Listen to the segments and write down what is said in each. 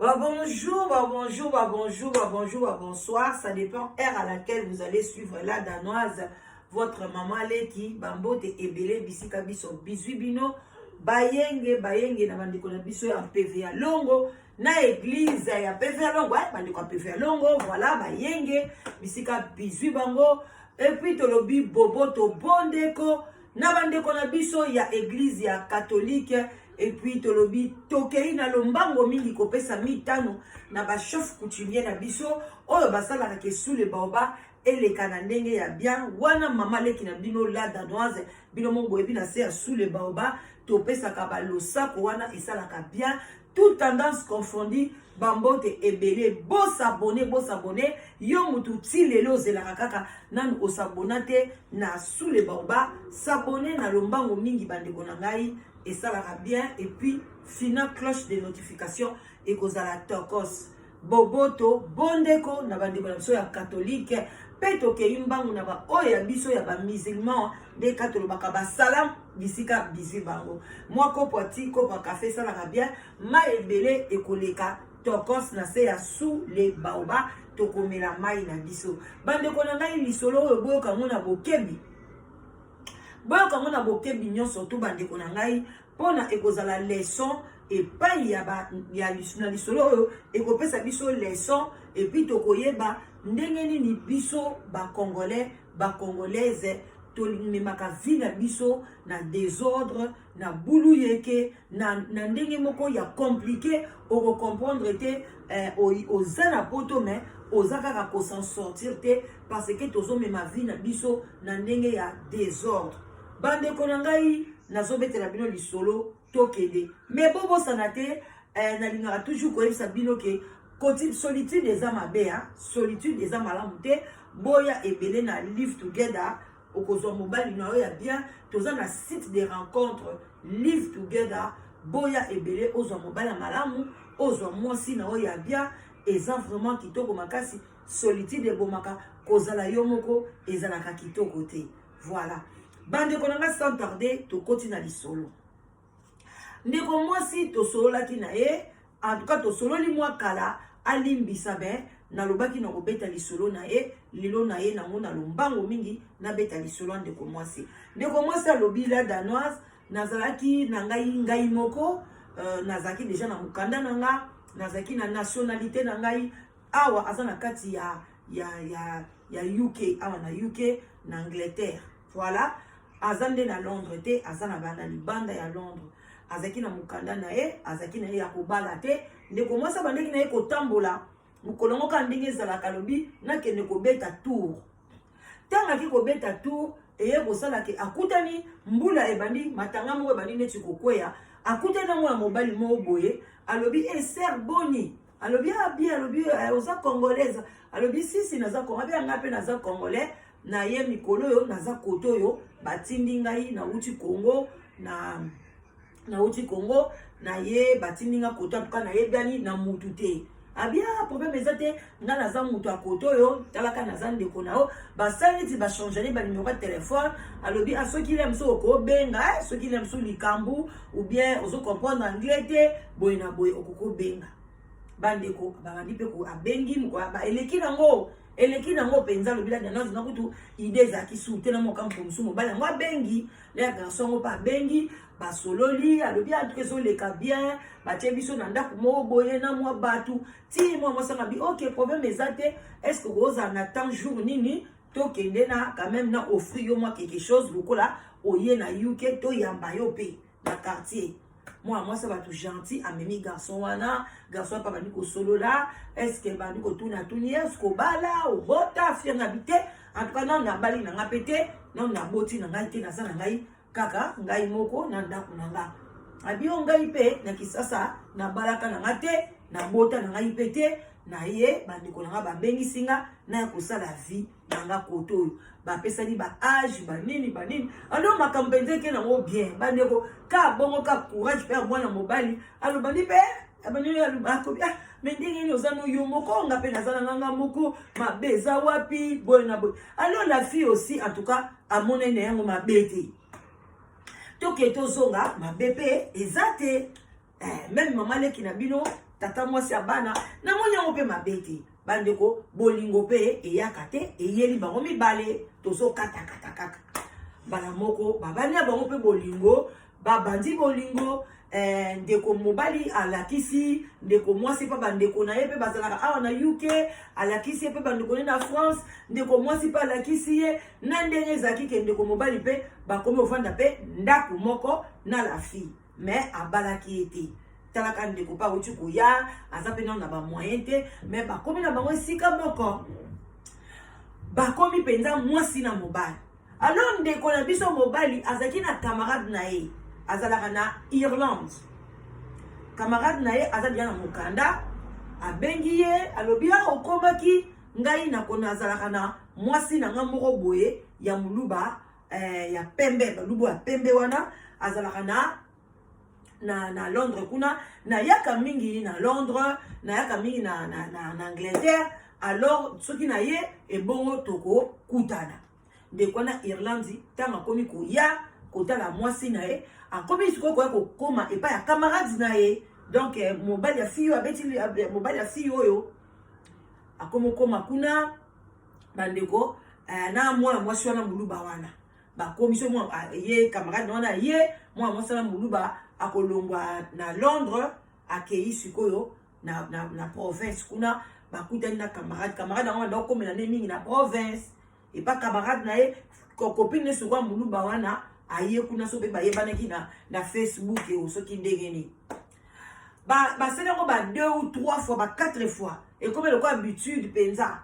Bah bonjour, bah bonjour, bah bonjour, bah bonjour, bah bonsoir. Ça dépend heure à laquelle vous allez suivre la Danoise, votre maman leki, bambote ebele bisika biso bizwi bino, bayenge bayenge na bandeko na biso ya PV ya Longo, na église ya PV ya Longo, eh, bandeko ya PV ya Longo, voilà bayenge bisika bizwi bango. Et puis tolobi boboto bondeko na bandeko na biso ya église ya catholique. Et puis tolobi tokei na lombango mingi kopesa mitano na bachef coutumier na biso oyo basalaka ke sous le baobab eleka na ndenge ya bien. Wana mama leki na bino la Danoise, bino moko boyebi, na se ya sous le baobab topesaka balosako wana, esalaka bien. Toute tendance confondue, bambote ebele. Bos'abonner, bos'abonner. Yo mutu ti lelo ozelaka kaka nanu os'abonner te na sous le baobab, s'abonner na lombango mingi, bandeko na ngai, esalaka bien. Et puis fina cloche de notification, ekozala tokos. Boboto bondeko na bandeko na biso ya catholique, mpe tokei mbangu na baoyo ya biso ya bamusulman, nde ka tolobaka basalam bisika bizwi bango. Mwa kopo ati, kopo ya kafe esalaka bien, mai ebele ekoleka tokos na se ya sous le baobab. Tokomela mai na biso. Bandeko na ngai, lisolo oyo boyoka yango na bokebi, boyoka yango na bokebi nyonso tu, bandeko na ngai, mpona ekozala leçon epai ya, ba, ya na lisolo oyo ekopesa biso leçon. Et puis tokoyeba ndenge nini biso bacongolais, bacongolaise tomemaka vie na biso na désordre, na bulu yeke, na ndenge moko ya compliqué. Okocomprendre te, oza na poto mais oza kaka kos'en sortir te, parce que tozomema vie na biso na ndenge ya désordre. Bandeko na ngai, nazobetela bino lisolo, tokende. Mais bobosana te, nalingaka toujours koyebisa bino ke koti solitude eza mabe, ha? Solitude eza malamu te. Boya ebele na Live Together, okozwa mobali na yo ya bien. Toza na site de rencontre Live Together. Boya ebele, ozwa mobali ya malamu, ozwa mwasi na oyo ya bien. Eza vraiment kitoko makasi. Solitude ebomaka, kozala yo moko ezalaka kitoko te. Voilà, bandeko na nga, sans tarder tokoti na lisolo. Ndeko mwasi tosololaki na ye, en tout cas tosololi mwa kala, alimbisa be nalobaki na kobeta lisolo na ye lelo na ye nango na lombango mingi. Nabeta lisolo ya ndeko mwasi. Ndeko mwasi alobi: "La Danoise, nazalaki na ngai ngai moko, nazalaki déjà na mokanda na nga, nazalaki na nationalité na ngai awa." Aza na kati ya UK awa, na UK, na Angleterre. Voilà, aza nde na Londres te, aza na bana libanda ya Londres. Azalaki na mokanda na ye, azalaki na ye ya kobala te. Ndeko mwasi abandaki na ye kotambola mokolo yango kaka ndenge ezalaka. Alobi: "Nakende kobeta tour." Ntango aki kobeta tour, eye kosala ke akutani mbula ebandi, matanga moko ebandi neti kokweya. Akutani na mwana mobali moko boye. Alobi: "E sœur, boni?" Alobi: "Ah bien." Alobi: "Oza congolaise?" Alobi: "Sisi, naza Congo." Abi: "Anga mpe naza congolais na ye. Mikolo oyo naza kote oyo, batindi ngai, nauti Congo, na nauti Congo na ye, batindi nga kote. Atuka nayebani na mutu te." Abi: "Ah, problème eza te, nga naza moto ya kote oyo, talaka naza ndeko na yo." Basali neti bachanger banumero ya telefone. Alobi: "Ah, soki le mosusu okobenga, soki le mosusu likambo ou bien ozocomprendre anglais te, boye na boye, okokobenga." Bandeko, babandi mpe, abengi, eleki nango, eleki nango mpenza. Alobi: "La Danoise, na kutu idée ezalaki su te na mokambo mosusu." Mobali yango abengi le garçon yango mpe abengi, basololi. Alobi: "Antuka ezoleka bien, batie biso na ndako moko boye na mwa bato ti mwa mwasi." Anga bi: "Ok, problème eza te. Est ce que kozala na temps jour nini tokende na quand même na offrir yo mwa quelque chose lokola oye na UK, toyamba yo mpe na quartier?" Mwana mwasi bato gentil amemi garçon wana. Garçon mpe bandi kosolola. Est-ce bandi kotuna tuni: "Est-ce obala, obota?" Fianga bi te: "En tout cas nano nabali na nga mpe te, nano naboti na ngai te, naza na ngai kaka ngai moko na ndako na nga." Abi: "Yo ngai mpe na Kisasa nabalaka na nga te, nabota na ngai mpe te. Na ye bandeko na nga babengisi nga, naya kosala vie na nga kote oyo." Bapesani ba âge, banini banini, alo makambo mpenza eke nango bien. Bandeko, ka bongo ka courage mpe ya mwana mobali. Alobandi mpe abandi akobi: "Ah, mais ndenge nini oza no yo moko, nga mpe naza na nganga moko, mabe eza wapi?" Boye na boye. Alors la fille aussi, en tout cas amonani na yango mabe te. Toke tozonga, mabe mpe eza te. Même mama leki na bino Tata mwasi ya bana, namoni yango mpe mabe te. Bandeko, bolingo mpe eyaka te, eyeli bango mibale, tozokatakata kaka mbala moko, babandi na bango mpe bolingo, babandi bolingo. Ndeko mobali alakisi ndeko mwasi mpe bandeko na ye mpe bazalaka awa na UK, alakisi ye mpe bandeko na ye na France, ndeko mwasi mpe alakisi ye na ndenge ezalaki ke ndeko mobali mpe bakomi ovanda mpe ndako moko na la fille, mais abalaki ye te. Talaka, ndeko mpe awuti koya, aza mpe nano na bamoyen te, mais bakomi na bango esika moko, bakomi mpenza mwasi na mobali. Alors ndeko na biso mobali azalaki na camarade na ye, azalaka na Irlande. Camarade na ye aza deja na mokanda. Abengi ye, alobi: "A okomaki ngai nakona, azalaka na mwasi na nga moko boye ya moluba, ya pembe, baluba ya pembe wana, azalaka na Londres kuna. Nayaka mingi na Londres, nayaka mingi na Angleterre. Alors soki na ye ebongo tokokutana." Ndeko wana Irlande, ntango akomi koya kotala mwasi na ye, akomi sikoyo koya kokóma epai ya camarade na ye. Donc mobali ya fille oyo abeti, mobali ya fille oyo akomi okóma kuna, bandeko, na mwana mwasi wana moluba wana. Bakomi so ye camarade wana, ye mwana mwasi wana moluba akolongwa na Londres, akei sikoyo na province kuna, bakutani na camarade. Camarade yango banda okomela nde mingi na province epa camarade na ye, copine ne sikoyo moluba wana. Aye kuna so mpe bayebanaki na Facebook eo soki ndenge nini, basali yango ba deux ou trois fois, ba quatre fois, ekomi lokola habitude mpenza.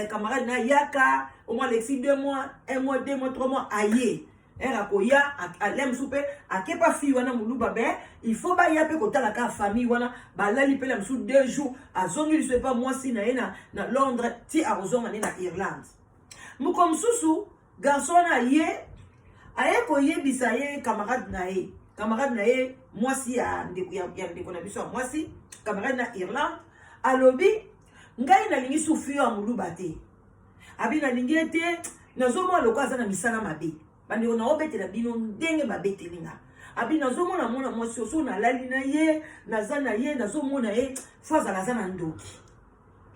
Camarade na yaka au moins alexi 2 mois, un mois, 2 mois, 3 mois, aye ere akoya ale mosusu mpe akepa fille wana moluba. Be il faut baya mpe kotala kaka famille wana, balali mpe na mosusu 2 jours, azongi liso epa mwasi na ye na Londres, ti akozonga nde na Irlande. Moko mosusu, garçon wana ye aye koyebisa ye camarade na ye, camarade na ye mwasi ya ndeko, ya ndeko na biso ya mwasi, camarade na Irlande, alobi: "Ngai nalingi su fille ya moluba te." Abi: "Nalingi ete nazomona lokola aza na misala mabe." Bandeko, naobetela bino ndenge babeteli nga. Abi: "Nazomona mwana mwasi oso nalali na ye, naza na ye, nazomona ye fo azala aza na ndoki."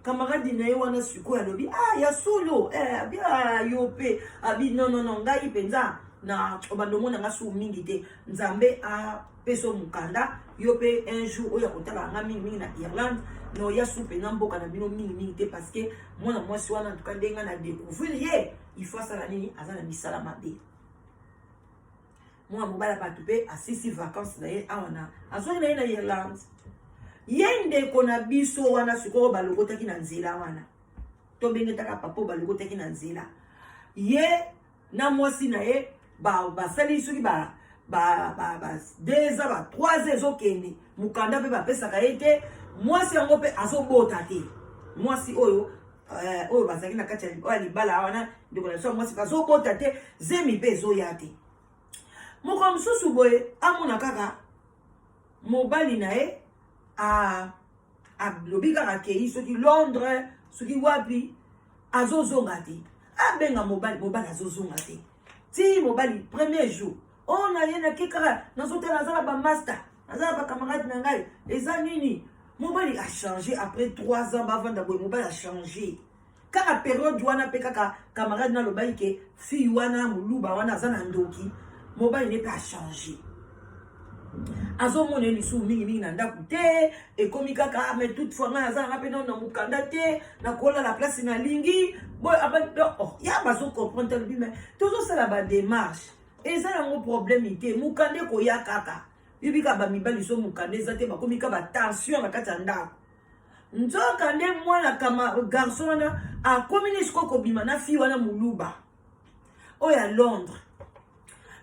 Camarade na ye wana sikoyo alobi: "Ah, ya solo?" Abi: "Ah, yo mpe?" Abi: "Non, non, non, ngai mpenza na obanda omona nga su mingi te. Nzambe apesa mokanda, yo mpe un jour oyo akotala nga mingimingi na Irlande, na oya su mpenza mboka na bino mingimingi te, parce que mwana mwasi wana, en tout cas ndenge nga na découvrir ye, il faut asala nini, aza na misala mabe." Mwana mobali ya bato mpe asisi vacance na ye awa na azwaki na ye na Irlande. Ye ndeko na biso wana sikoyo balokotaki na nzela wana, tobengetaka papa, balokotaki na nzela, ye na mwasi na ye basali soki ba 2 ans, ba 3 ans ezokende, mokanda mpe bapesaka ye te. Mwasi yango mpe azobota te. Mwasi oyo bazalaki na kati oyo ya libala wana, ndeko na biso ya mwasi bazobota te, zemi mpe ezoya te. Moko mosusu boye amona kaka mobali na ye alobi kaka akei soki Londres, soki wapi, azozonga te. Abenga mobali, mobali azozonga te. Ti mobali premier jour oyo na ye nake kaka, nazotala aza na bamaster, aza na bacamarade na ngai, eza nini? Mobali achange. Après 3 ans bavanda boye, mobali achange kaka période wana mpe kaka camarade na alobaki ke fille wana moluba wana aza na ndoki. Mobali ne mpe achange, azomona ye lisusu mingimingi na ndako te. Ekomi kaka: "Mais toutefois ngai naza nanga mpe nano na mokanda te, nakolala place nalingi boye." Oh, ya bazocomprendre te. Alobi: "Mais tozosala badémarche, eza yango problème te, mokanda ekoya kaka." Yobi kaka bamibali so mokanda eza te, bakomi ka batension na kati ya ndako. Nzoka nde mwana kama garçon wana akomi ne sikoyo kobima na fille wana moluba oyo ya Londres.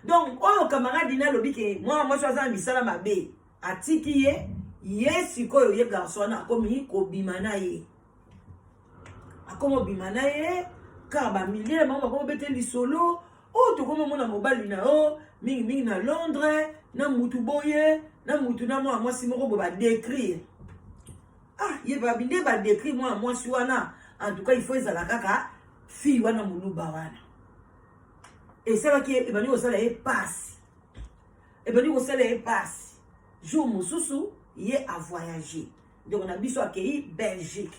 Donc oyo camarade na alobi ke mwana mwasi aza na misala mabe, atiki ye. Ye sikoyo, ye garçon wana akomi kobima na ye, akomi obima na ye kaka bamilie na bango, bakomi obete lisolo oyo tokomi omona mobali na yo mingimingi na Londres na mutu boye, na mutu na mwana mwasi moko boye. Badécrire, ah, ye babi nde badécrire mwana mwasi wana, en tout cas il faut ezala kaka fille wana moluba wana. Esalaki, ebandi kosala ye pasi, ebandi kosala ye pasi. Jour mosusu ye avoyage. Ndeko na biso akei Belgique.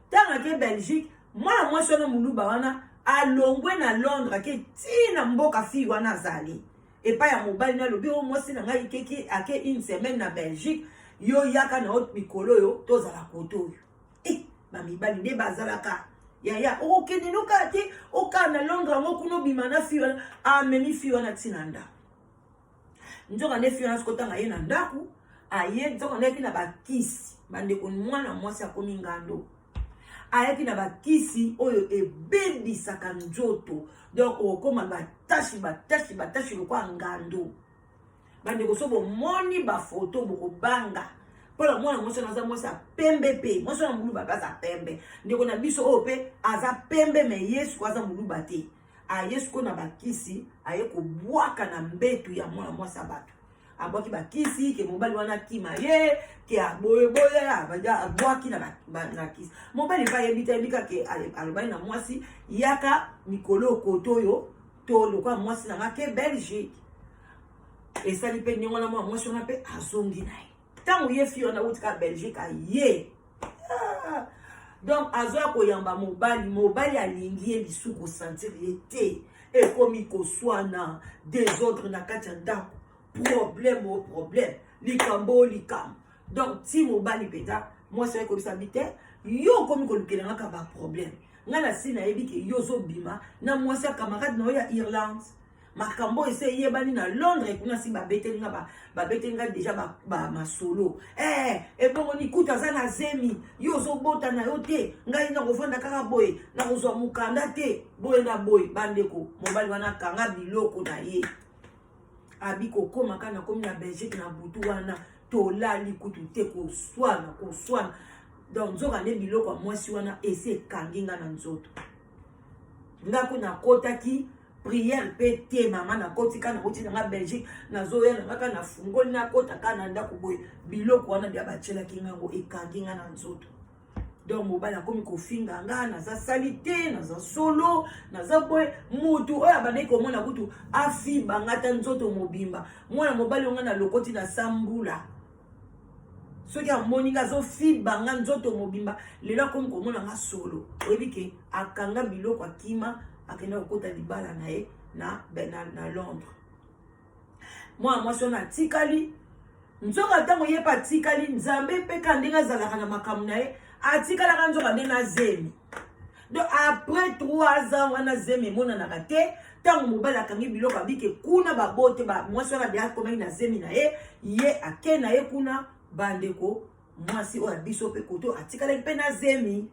Ntango ake Belgique, mwana mwasi wana moluba wana alongwe na Londres, ake ti na mboka fille wana azali epai ya mobali. Nalobi oyo, mwasi na ngai keki ake une semaine na Belgique, yo yaka na yo mikolo oyo tozala kote oyo. E bamibali nde bazalaka, yaya, okokende nokaa te, okaa na Londres yango kuna, obima na fille wana. Amemi fille wana ntina ndako. Nzoka nde fille wana siko ntango aye na ndako, aye nzoka nde ayaki na bakisi. Bandeko, mwana mwasi akomi ngando, ayaki na bakisi oyo ebebisaka nzoto. Donc okokóma bataches, bataches, bataches lokola ngando. Bandeko, so bomoni bafoto, bokobanga mpona mwana mwasi wana. Aza mwasi ya pembe, mpe mwasi wana moluba mpe aza pembe. Ndeko na biso oyo mpe aza pembe, mais ye siko aza moluba te. Aye sikoyo na bakisi, aye kobwaka na mbetu ya mwana mwasi ya bato. Abwaki bakisi ke mobali wana akima ye, ke aboyeboye. Abwaki na kisi. Mobali mpe ayebi te, ayebi kaka alobaki na mwasi: "Yaka mikolo okoto oyo to lokola mwasi na nga ke Belgique." Esali mpe ndenge wana. Mwana mwasi wana mpe azongi na ye. Ntango ye fille wana awuti ka Belgique, aye, ah! Donc azoya koyamba mobali. Mobali alingi ye lisu kosentir ye te. Ekomi koswana, désordre na kati ya ndako, problème o problème, likambo o likambo. Donc ti mobali mpenza, mwasi aye koyebisa bi te: "Yo okomi kolukela ngaka baproblème. Ngai na si nayebi ke yo ozobima na mwasi ya camarade na yo ya Irlande. Makambo oyo ese eyebani na Londres kuna, si babeteli nga, babeteli nga déjà bamasolo. Ebongo nikuta aza na zemi, yo ozobota na yo te. Ngai nakovanda kaka boye, nakozwa mokanda te, boye na boye." Bandeko, mobali wana akanga biloko na ye, abi kokóma kaka nakomi na Belgique na butu wana, tolali kutu te, koswana, koswana. Donc nzoka nde biloko ya mwasi wana esi ekangi nga na nzoto. Ngako nakotaki prière mpe te, mama. Nakoti ka, nakoti nanga Belgique, nazoya na ngaka, nafungoli, nakota ka na ndako boye, biloko wana bya batielaki ngango ekangi nga na nzoto. Donc mobali akomi kofinga nga, naza sali te, naza solo, naza boye. Mutu oyo abandaki komona kutu afiba nga ta nzoto mobimba, mwana mobali oyo nga nalokoti na sambula, soki amoni nga azofiba nga nzoto mobimba, lelo akomi komona nga solo. Oyebi ke akanga biloko, akima, akenda kokota libala na ye na Londres. Mwana mwasi wana atikali. Nzoka ntango ye mpe atikali, Nzambe mpe ka ndenge azalaka na makambo na ye, atikalaka nzoka nde na zemi. Donc après 3 ans wana, zemi emonanaka te. Ntango mobali akangi biloko, abike kuna, babote mwasi wana de akomaki na zemi na ye. Ye ake na ye kuna. Bandeko, mwasi oyo ya biso mpe koto atikalaki mpe na zemi.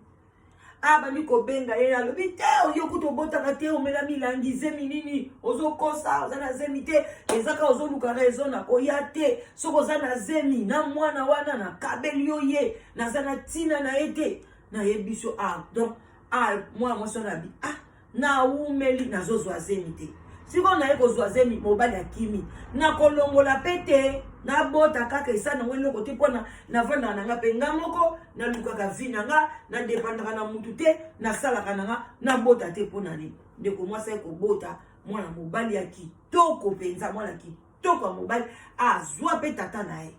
Abandi kobenga ye, alobi te: "Oyo kutu obotaka te, omela milangi, zemi nini ozokosa? Oza na zemi te, ezaka ozoluka raison. Nakoya te. Soki oza na zemi na mwana wana, nakabeli yo ye, naza na ntina na ye te." Nayebi so, ah, donc, ah, mwana mwasi wana abi: "Ah, nawumeli, nazozwa zemi te. Sikoyo naye kozwa zemi, mobali akimi, nakolongola mpe te, nabota kaka, esa nango eloko te, mpona navandaka na nga mpe nga moko, nalukaka vie na nga, nadépendaka na mutu te, nasalaka na nga, nabota te mpo na nini?" Ndeko mwasi aye kobota mwana mobali ya kitoko mpenza, mwana kitoko ya mobali. Azwa mpe tata na ye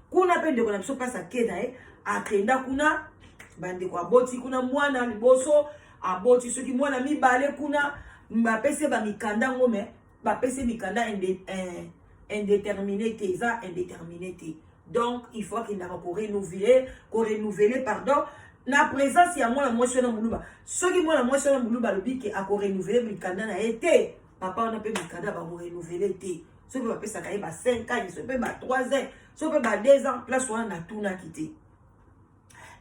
kuna mpe. Ndeko na biso mpasi ake na ye, akenda kuna. Bandeko, aboti kuna mwana liboso, aboti soki mwana mibale kuna. Bapesi ye bamikanda yango, mais bapesi ye mikanda indéterminé te, eza indéterminé te. Donc il faut akendaka korenouveler, korenouveler, pardon, na présence ya mwana mwasi wana moluba. Soki mwana mwasi wana moluba alobi ke akorenouveler mikanda na ye te, papa wana mpe mikanda bakorenouveler te. Soki mpe bapesaka ye ba 5 ans, soki mpe ba 3 ans, soki mpe ba 2 ans, place wana natunaki te.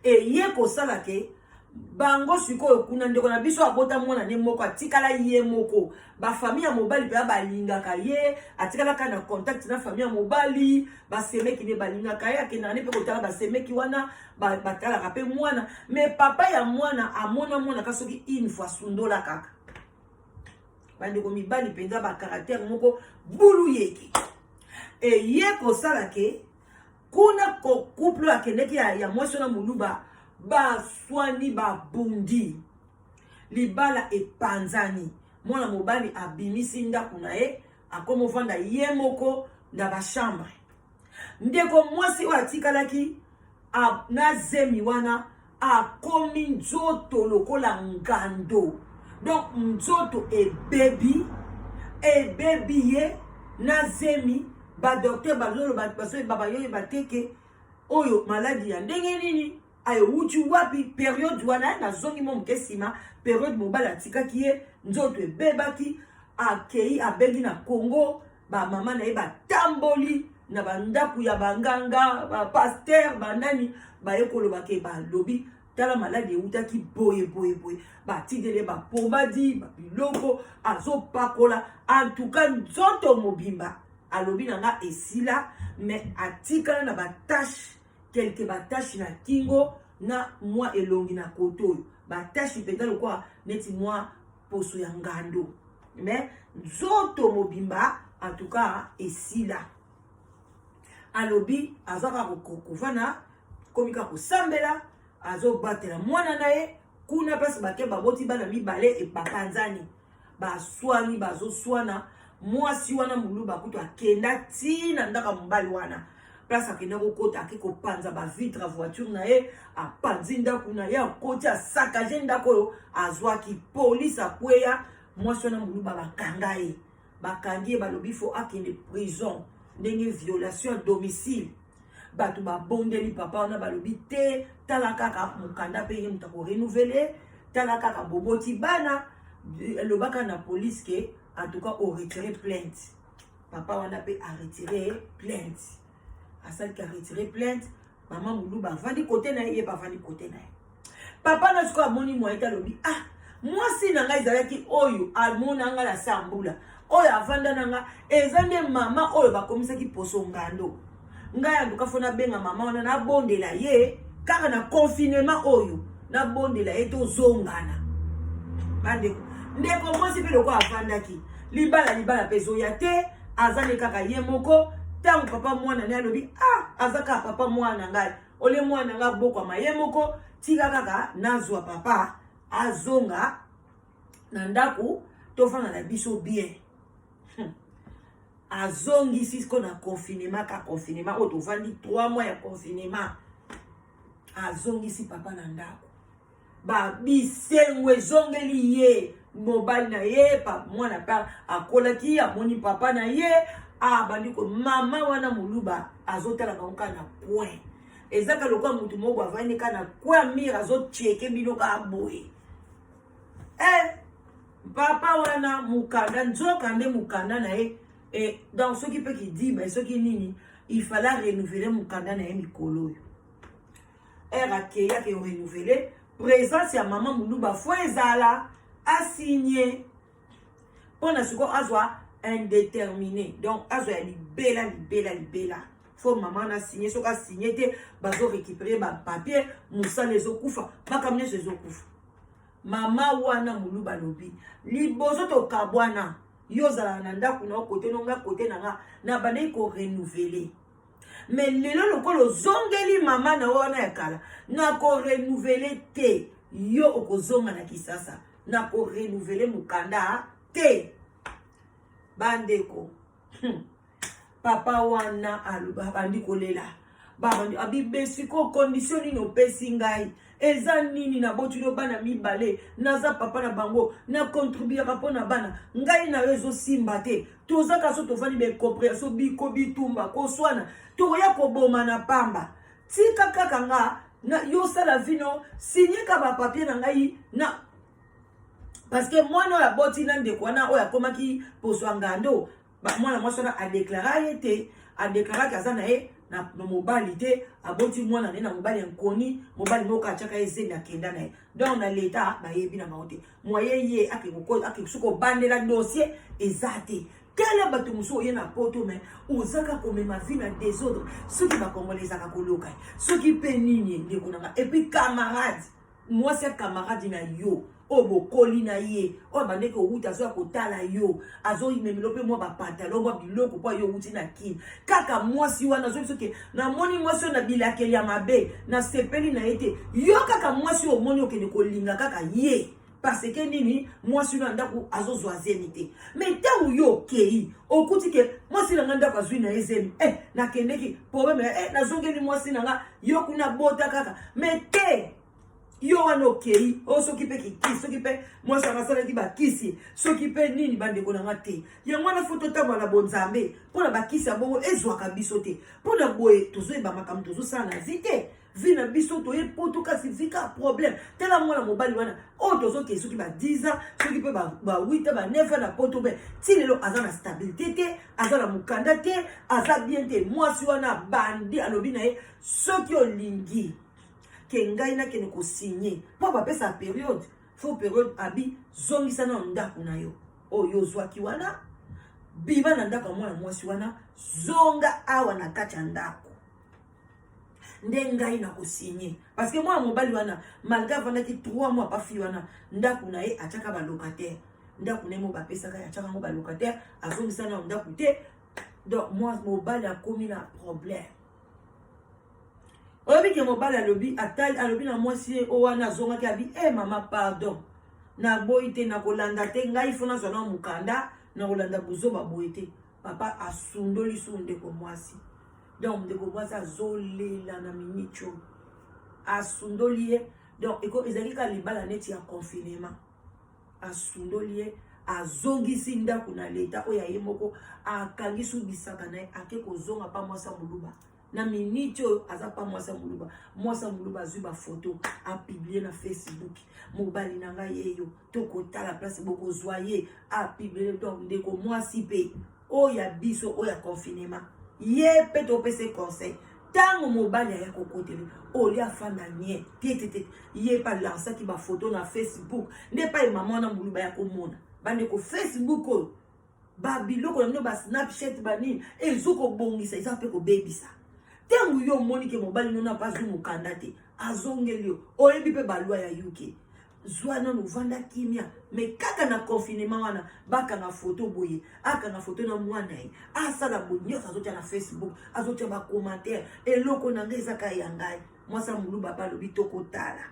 Eye kosala ke bango sikoyo kuna, ndeko na biso abota mwana ne moko, atikala ye moko. Bafamille ya mobali mpenza balingaka ye, atikalaka na contact na famille ya mobali. Basemeki nde balingaka ye, akendaka ne mpe kotala basemeki wana, batalaka mpe mwana. Mais papa ya mwana amona mwana ka soki une fois, sundola kaka. Bandeko, mibali mpenza bacaractère moko bulu yeke. Eye kosala ke kuna couple oyo akendeki ya mwasi wana moluba, baswani, babundi, libala epanzani. Mwana mobali abimisi ndako na ye, akomi ovanda ye moko na bachambre. Ndeko mwasi oyo atikalaki. Na zemi wana akomi nzoto lokola ngando, donc nzoto ebebi, ebebi ye na zemi. Badocteur bazoloba, bazoyeba, bayoyeba te ke oyo maladi ya ndenge nini, ayewuti wapi. Période wana, nazongi mo moke nsima, période mobali atikaki ye, nzoto ebebaki, akei, abengi na Congo bamama na ye, batamboli na bandako ya banganga, bapasteur, banani, baye koloba ke balobi: "Tala, maladi eutaki boye boye boye." Batindeli ye bapommade, babiloko azopakola. Antuka nzoto mobimba, alobi na nga, esila, mais atikala na bataches, quelque bataches na kingo na mwa elongi na kote oyo, bataches mpenza lokola neti mwa poso ya ngando, mais nzoto mobimba en tout cas esila. Alobi aza kaka kovanda, komi kaka kosambela, azobatela mwana na ye kuna. Mpasi bake, baboti bana mibale, bapanzani, baswani, bazoswana. Mwasi wana moluba kutu akenda ntina ndako ya mobali wana, place akenda kokota, ake kopanza bavitre ya voiture na ye, apanzi ndako na ye, akoti, asaccager ndako oyo azwaki. Polise akweya mwasi wana moluba, bakanga ye, bakangi ye, balobi faut akende prison ndenge violation ya domicile. Bato babondeli papa wana, balobi te, tala kaka mokanda mpe ye moto akorenouveler, tala kaka boboti bana, elobaka na police ke en tout cas oretirer plainte. Papa wana mpe aretirer plainte, asaliki aretirer plainte. Mama moluba avandi kote na ye, ye mpe avandi kote na ye. Papa na sikoyo amoni moye te, alobi: "Ah, mwasi na ngai ezalaki oyo amona ngai na se ya mbula oyo avanda na nga, eza nde mama oyo bakomisaki poso ngando. Ngai antuka faut nabenga mama wana, nabondela ye kaka na confinement oyo, nabondela ye tozongana." Bandeko, ndeko mwasi mpe lokola avandaki libala, libala mpe ezoya te, aza ne kaka ye moko. Ntango papa mwana ne alobi: "Ah, aza kaka papa mwana na ngai, ole mwana na ngai abokwama ye moko, tika kaka nazwa papa azonga na ndako, tofanda na biso bien." Azongisi siko na confinement, ka confinement oyo tovandi 3 mois ya confinement, azongisi papa na ndako. Babisengo ezongeli ye, mobali na ye, mwana mpe akolaki, amoni papa na ye, abandi ko. Mama wana moluba azotala bango kaka na coin, eza kaka lokola motu moko avandi kaka na coin mire, azochecker bino kaka boye. Papa wana mokanda, nzoka nde mokanda na ye donc soki mpe kidiba, soki nini, il fallait renouveler mokanda na ye mikolo oyo. Ere akei, ake renouveler, présence ya mama moluba faut ezala asigner mpo na sikoyo azwa indéterminé, donc azwa ya libela, libela, libela. Faut mama na signe. Soki asigne te, bazorécupérer bapapier, mosala ezokufa, makambo nyonso ezokufa. Mama wana moluba alobi: "Liboso tokabwana, yo ozalaka na ndako na yo kote no, nga kote na nga, na bandaki korenouveler. Mais lelo lokola ozongeli mama na yo wana ya kala, nakorenouveler te. Yo okozonga na Kisasa, nakorenouveler mokanda te." Bandeko, Papa wana abandi kolela, babandi abibesi ko: "Condition nini opesi ngai? Eza nini? Nabotuli yo bana mibale, naza papa na bango, nacontribuaka mpo na bana. Ngai na yo ezosimba te, tozaka so tovandi baincompréhension, biko bitumba, koswana, tokoya koboma na pamba. Tika kaka nga na yosala vino, sinyeka bapapier na ngai na parce que mwana oyo aboti na ndeko wana oyo akomaki poso ya ngando, mwana mwasi wana adéclarer ye te, adéclaraki aza na ye na mobali te, aboti mwana na ye na mobali ya nkoni, mobali moko atiaka ye zemi, akenda na ye. Donc na leta bayebi na bango te. Moye ye ake soki obandela dossier eza te. Kele bato mosusu oye na Poto, mais ozaka komema vie na désordre. Soki bakongole ezaka koloka, soki mpe nini, ndeko na nga. Et puis camarade, mwasi ya camarade na yo oyo bokoli na ye, oyo bandeki owuti, azoya kotala yo, azomemela mpe mwa bapantalon, mwa biloko mpo yo owuti na Kini. Kaka mwasi wana azobi soki namoni mwasi oyo na bilakeli ya mabe, nasepeli na ye te. Yo kaka mwasi oyo omoni, okende kolinga kaka ye. Parce que nini? Mwasi na ndako azozwa zemi te. Mais ntango yo okei, okuti ke mwasi na nga ndako azwi na ye zemi, nakendeki problème, nazongeli mwasi na nga, yo kuna bota kaka. Mais te, yo wana okei oyo, soki mpe kikisi, soki mpe mwasi anga asalaki bakisi, soki mpe nini, bandeko na nga, te. Yango wana faut totambola na bonzambe, mpona bakisi ya bongo ezwaka biso te. Mpona boye tozoyeba makambo tozosala na vie te. Vie na biso, toye poto, kasi vie ka problème. Tala mwana mobali wana oyo tozokee, soki ba 10 ans, soki mpe ba 8 ans, ba 9 ans na poto, mpe ti lelo aza na stabilité te, aza na mokanda te, aza bien te. Mwasi wana bandi alobi na ye: soki olingi ke ngai nakende kosigner, mpo bapesa période, faut période, abi zongisa na ndako na yo oyo ozwaki wana, bima na ndako ya mwana mwasi wana, zonga awa na kati ya ndako nde ngai na kosigner. Parce que mwana mobali wana, malgré avandaki 3 mois pa fille wana, ndako na ye atiaka balocataire, ndako na ye mo bapesaka ye, atiaka yango balocataire, azongisa na ndako te. Donc mwa mobali akomi na problème. Oyebi ke mobali alobi, atali, alobi na mwasi ye oyo wana azongaki, abi: "E mama, pardon, naboyi te, nakolanda te. Ngai faut nazwa na mokanda, nakolanda buzoba boye te." Papa asundoli su ndeko mwasi. Donc ndeko mwasi azolela na miniti oyo asundoli ye. Donc ezali kaka libala neti ya confinement. Asundoli ye, azongisi ndako na leta oyo aye moko, akangi su bisaka na ye, ake kozonga pa mwasi ya moluba. Na miniti oyo aza pa mwasi ya moluba. Mwasi ya moluba azwi bafoto, apublier na Facebook: "Mobali na ngai yeyo, tokotala place bokozwa ye." Apublier. Donc ndeko mwasi mpe oyo ya biso, oyo ya confinement, ye mpe topesa conseil: ntango mobali aya kokotele, olie afanda nie te te te. Ye mpe alansaki bafoto na Facebook nde epai mama wana moluba ya komona. Bandeko, Facebook oyo, babiloko na bino, baSnapchat, banini, ezokobongisa, eza mpe kobebisa. Ntango yo omoni ke mobali nono apa azwi mokanda te, azongeli yo, oyebi mpe baloi ya UK, zwa nano, ovanda kimia. Mais kaka na confinement wana, bakanga foto boye, akanga foto na mwana ye, asala boye nyonso, azotia na Facebook, azotia bacommentaire: "Eloko na ngai ezaka ya ngai." Mwasi ya moluba mpe alobi: "Tokotala."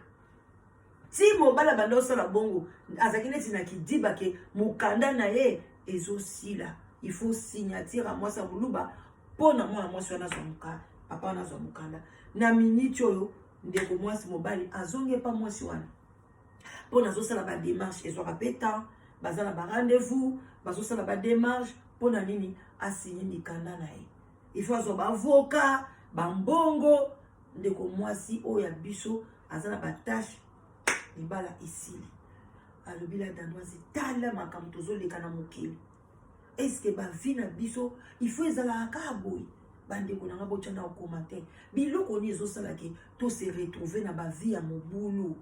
Ti mobali abanda osala bongo, azalaki neti na kidiba ke mokanda na ye ezosila, il faut signature ya mwasi ya moluba mpo na mwana mwasi wana azwa mokanda, papa wana azwa mokanda. Na miniti oyo, ndeko mwasi, mobali azongi epa mwasi wana mpo nazosala badémarche. Ezwaka mpe temps, baza na barendez-vous, bazosala badémarche. Mpo na nini? Asigner mikanda na ye, il faut azwa baavocat, bambongo. Ndeko mwasi oyo ya biso aza na batashe, libala esili. Alobi: "La Danoise, tala makambo tozoleka na mokili. Est-ce bavie na biso il faut ezalaka kaka boye?" Bandeko na nga, botya na commentaire biloko nini ezosalaki tose retrouver na bavie ya mobulu.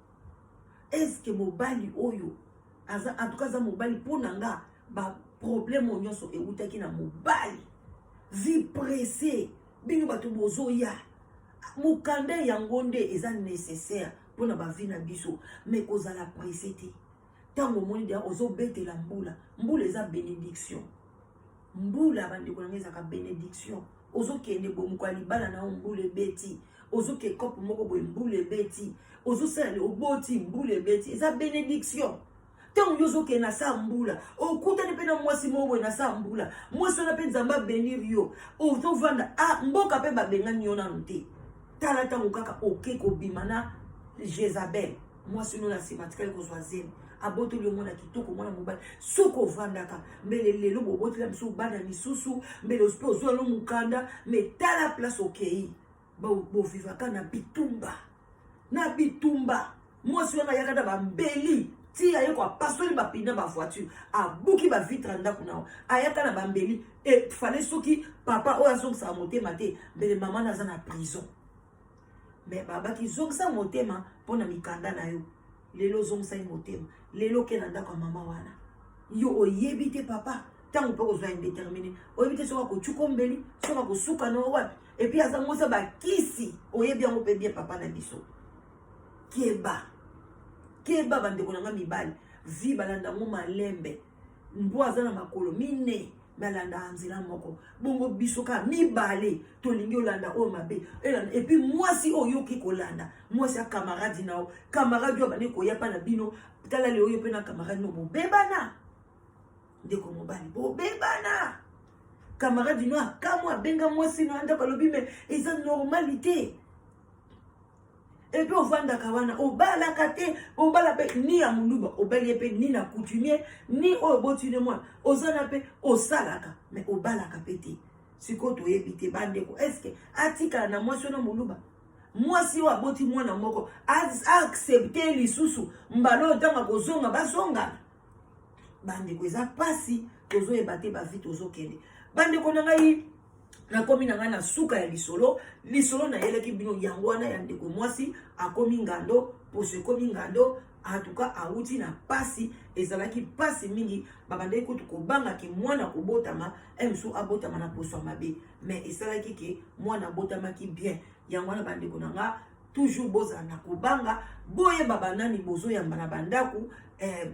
Est-ce mobali oyo aza, en tout cas aza mobali, mpo na nga baproblème oyo nyonso ewutaki na mobali. Vie pressé, bino bato bozoya, mokanda yango nde eza nécessaire mpona bavie na biso, mais kozala pressé te. Ntango omoni deya ozobetela mbula, mbula eza bénédiction. Mbula, bandeko na ngai, ezalaka bénédiction. Ozokende boye, moko ya libala na yo, mbula ebeti. Ozoke kope moko boye, mbula ebeti. Ozosala, oboti, mbula ebeti. Eza bénédiction. Ntango yo ozokende na sa mbula, okutani mpe na mwasi moko boye na sa mbula, mwasi wana mpe Nzambe abénir yo, ozovanda mboka mpe babengani yo nanu te. Tala, ntango kaka oke kobima na Jezabel, mwasi no na nsima tikali kozwa zemi, abotoli yo mwana kitoko, mwana mobali. Soki ovandaka, mbele lelo bobotela biso bana misusu, mbele mpe ozwa no mokanda. Mais tala place okei, bovivaka na bitumba, na bitumba. Mwasi wana ayaka na bambeli ti aye ko apasoli bapine bavoiture, abuki bavitre ya ndako na yo. Ayaka na bambeli efale. Soki papa oyo azongisaka motema te, mbele mama na aza na prison. Mais babaki: "Zongisa motema mpo na mikanda na yo." Lelo ozongisaki motema, lelo oke na ndako ya mama wana. Yo oyebi te, papa, ntango mpe kozwa indéterminé, oyebi te soki akocuka mbeli, soki akosuka na wapi. Et puis aza mwasi bakisi, oyebi yango mpe bien. Papa na biso, keba, keba. Bandeko na nga mibali, vie balanda yango malembe. Mbwa aza na makolo mine. me alandaka nzela moko. Bongo biso kaka mibale tolingi olanda oyo mabe. Et puis mwasi oyo oyoki kolanda, mwasi ya camarade na yo, camarade oyo abandi koya mpa na bino, tala lelo oyo mpe na camarade no bobebana. Ndeko mobali, bobebana. Camarade no akamwa, abenga mwasi na ndako, alobi me eza normalité. Et puis ovandaka wana, obalaka te, obala mpe ni ya moluba, obali ye mpe ni na coutumier, ni oyo obotini mwana, oza na mpe osalaka, me obalaka mpe te. Sikoyo toyebi te, bandeko, est-ce atikala na mwasi wana moluba, mwasi oyo aboti mwana moko, aaccepte lisusu mbala oyo ntango akozonga bazongana? Bandeko, eza mpasi, tozoyeba te ba vie tozokende. Bandeko na ngai, nakomi na ngai na suka ya lisolo. Lisolo nayelaki bino yango wana ya ndeko mwasi akomi ngando, poso ekomi ngando. En tout cas, awuti na pasi, ezalaki pasi mingi. Babandaki kutu kobangaki mwana kobotama mosusu abotama na poso ya mabe, mais esalaki ke mwana abotamaki bien. Yango wana, bandeko na nga, toujours bozala na kobanga, boyeba banani bozoyamba na bandako.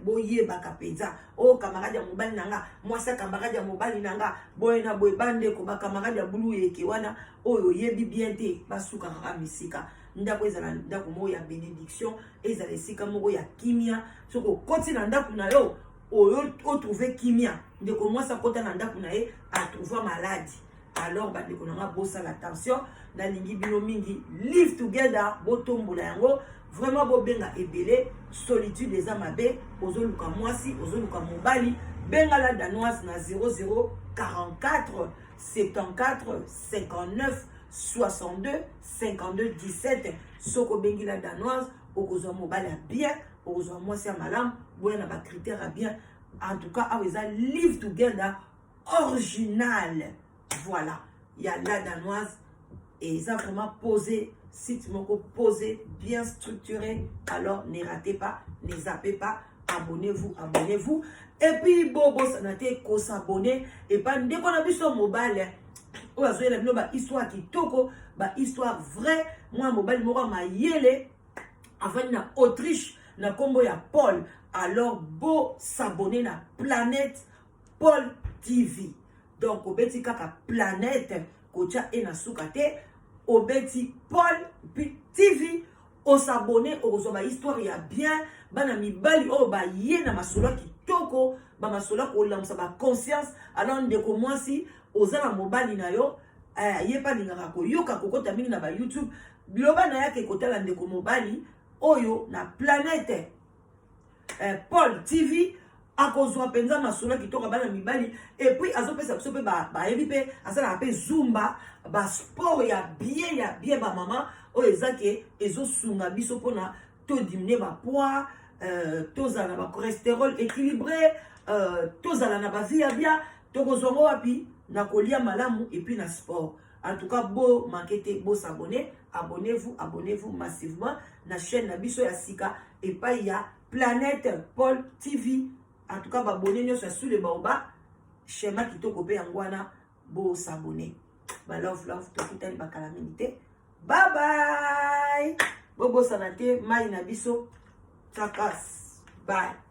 Boyebaka mpenza oyo camarade ya mobali na nga, mwasi ya camarade ya mobali na nga, boye na boye. Bandeko, ba camarade ya bulu eke wana oyo oyebi bien te, basukaka kaka misika. Ndako ezala ndako moko ya bénédiction, ezala esika moko ya kimia. Soki okoti na ndako na yo, oyo otrouve kimia. Ndeko mwasi akota na ndako na ye, atrouva maladie. Alors bandeko na nga, bosala attention. Nalingi bino mingi. Live together, botombola yango vraiment, bobenga ebele. Solitude eza mabe. Ozoluka mwasi, ozoluka mobali, benga La Danoise na 00 44 74 59 62 52 17. Soki obengi La Danoise, okozwa mobali ya bien, okozwa mwasi ya malamu. Boya na ba critère ya bien. En tout cas, awa eza Live Together original, voilà, ya La Danoise. Et eza vraiment posé, site moko posé, bien structuré. Alors ne ratez pas, ne zappez pas, abonnez-vous, abonnez-vous. Et puis bobosana te kos'abonner epa ndeko na biso mobali oyo azoyela bino ba histoire kitoko, ba histoire vrai. Mwana mobali moko ya mayele avandi na Autriche na nkombo ya Paul. Alors bos'abonner na Planète Paul TV. Donc obeti kaka Planète, kotia e na suka te, obeti Paul puis TV, os'abonner, okozwa ba histoire ya bien, bana mibali oyo baye na masolo ya kitoko, bamasolo ya kolamusa ba conscience. Alors ndeko mwasi, oza na mobali na yo, ye mpe alingaka koyoka, kokota mingi na ba YouTube, loba na yake kotala ndeko mobali oyo na Planète Paul TV, akozwa mpenza masolo ya kitoko ya bana mibali. Et puis azopesa biso mpe bayebi mpe asalaka mpe zumba, ba sport ya bien ya bien. Bamama oyo eza ke ezosunga biso mpona todiminuer ba poids, tozala na ba cholestérol équilibré, tozala na ba vie ya bien. Tokozwa ngo wapi? Na kolia malamu et puis na sport. En tout cas, bo manquer te, bos'abonner. Abonnez-vous, abonnez-vous massivement na chaîne na biso ya sika epai ya Planète Paul TV. En tout cas, ba abonnés nyonso ya Sous le Baobab, schéma kitoko mpe yango wana, bos'abonner. Ba love love, tokutani bakala mingi te. Bye bye. Bobosana te mai na biso takas. Bye.